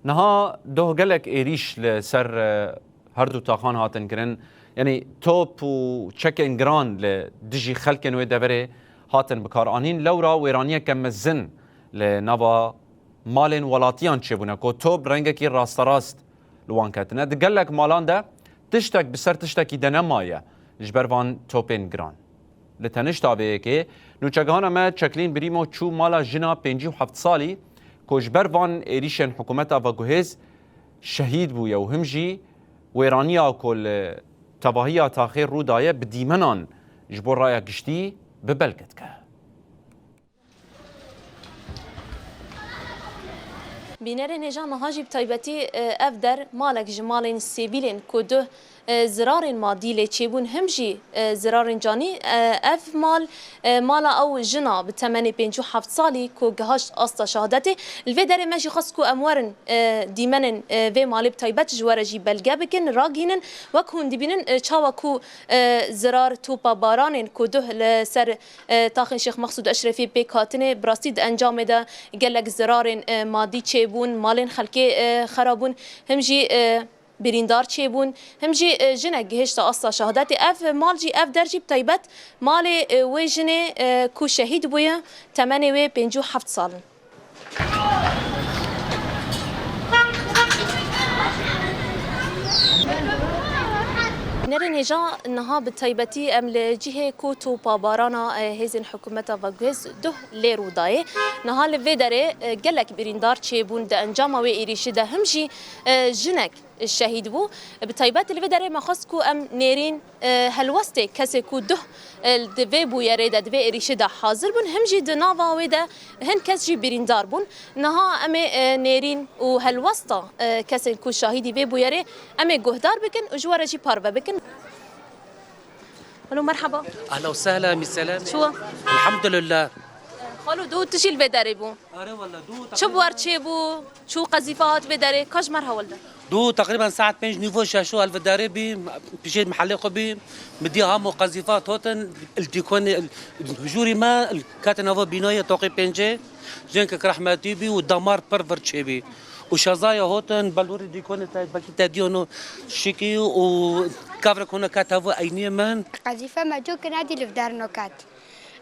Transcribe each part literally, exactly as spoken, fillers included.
Niha doh gelek êrîş li ser, e, her du taxan hatin kirin. Yanî top û çekên giran li dijî xelkên wê deverê hatin bikaranîn. Lewra wêraniyeke mezin li nava malên welatiyan çêbûne ku top rengekî rasterast li wan ketine. Di gelek malan de tiştek bi ser tiştekî de nemaye ji ber van topên giran. Li tenişta vê yekê, nûçegihana me Çeklîn Birîmo çû mala jina pêncî û heft salî ku ji ber van êrîşên hikûmeta veguhêz şehîd bûye û him jî wêraniya ku li tevahiya taxê rû daye bi dîmenan ji bo raya giştî bi belge dike. Bînerên hêja niha jî bi taybetî, e, ev der malek ji malên sivîlên ku du, e, zirarên madî lê çêbûn, him jî, e, zirarên canî, e, ev mal, e, mala ew jina bi temenê pêncî û heft salî ku gihaşt asta şehadetê. Li vê derê me jî xwest ku em werin, e, dîmenên, e, vê malê bi taybet ji we re jî belge bikin, ragihînin. Wek hûn dibînin, e, çawa ku, e, zirar topa baranên ku duh li ser e, taxên Şêx Mexsûd Eşrefî pêk hatine, bi rastî di encamê de gelek zirarên, e, madî çêbûn, malên xelkê, e, xera bûn, him jî, e, birîndar çêbûn, him jî, e, jinek gihişte asta şehadetê. Ev mal jî, ev der jî bi taybet malê, e, wê jinê, e, ku şehîd bûye, temenê wê pêncî û heft sal in. Nerên hêja niha bi taybetî em li cihê ku topa barana, e, hêzên hikûmeta veguhêz duh lê rûdayê. Niha li vê derê, e, gelek birîndar çêbûn di encama wê êrîşî de him jî, e, jinek şehîd bû. Bi taybet li vê derê me xwest ku em nêrîn, e, helwestê kesê ku duh, e, di vê bûyerê de, di vê êrîşê de hazir bûn, him jî di nava wê de hin kes jî birîndar bûn. Niha em ê, e, nêrîn û helwesta, e, kesên ku şahîdî vê bûyerê em ê guhdar bikin û ji we re jî parve bikin. Alo, merhaba. Ehla û sehla, mî selam. Çi wa? Elhamdülillah. Xalo, du tu jî li vê derê bû. Are wala, du Çi bi wer çêbû? Çû qezîfe hat vê derê? Ka ji mer hewil de. Du teqrîben saet pênc nîvo şeşo el vê derê bî, pişê mehelê xwe bî. Mi dî hamo qezîfe hat hotin, il dîkonê, il huzûrî me, il ketin nava bînayê toqê pêncê. Jinkek rehmetî bî û damar pir vir çêbî. Û şezaya hotin, belûrî dîkonê te, belkî te diyano şikî û kevrek hona ket hevo eyniyê min. Qezîfe me cokê nedî li vê derê no ket.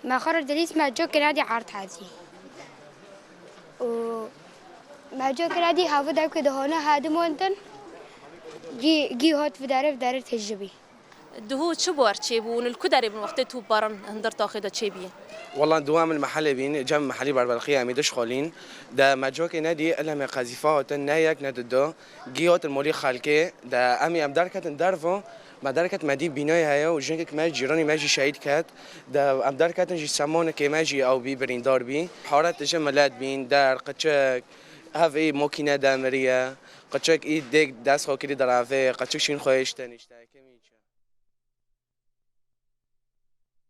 Me xwe re dilîst me cokê nedî erd hezî. Û me cokê nedî hevo dewkê dihona hedimon din. Gî, gî hot vê derê, vê derê tijî bî. Duhû çi bi wer çêbû? Hûn li ku derê bûn wextê topbaran hundir taxê de çêbî? Wela duwa min mehelê bîn, cem mehelî Berbelqî em ê dişxolîn. De me cokê nedî, ila me qezîfa hatin, ne yek ne dido. Gî hatin molî xelkê, de em ê em derketin dervo, me derket me dî bînayê heye û jinkek me, cîranî me jî şehîd ket. De em derketin jî semonikê me jî ew bî, birîndar bî. Haret ji milet bîn, der, qiçik, hev î mokîne demiriye, qiçik î dêk dest xwe kirî deravê, qiçik şîn xwe hiştin îşte.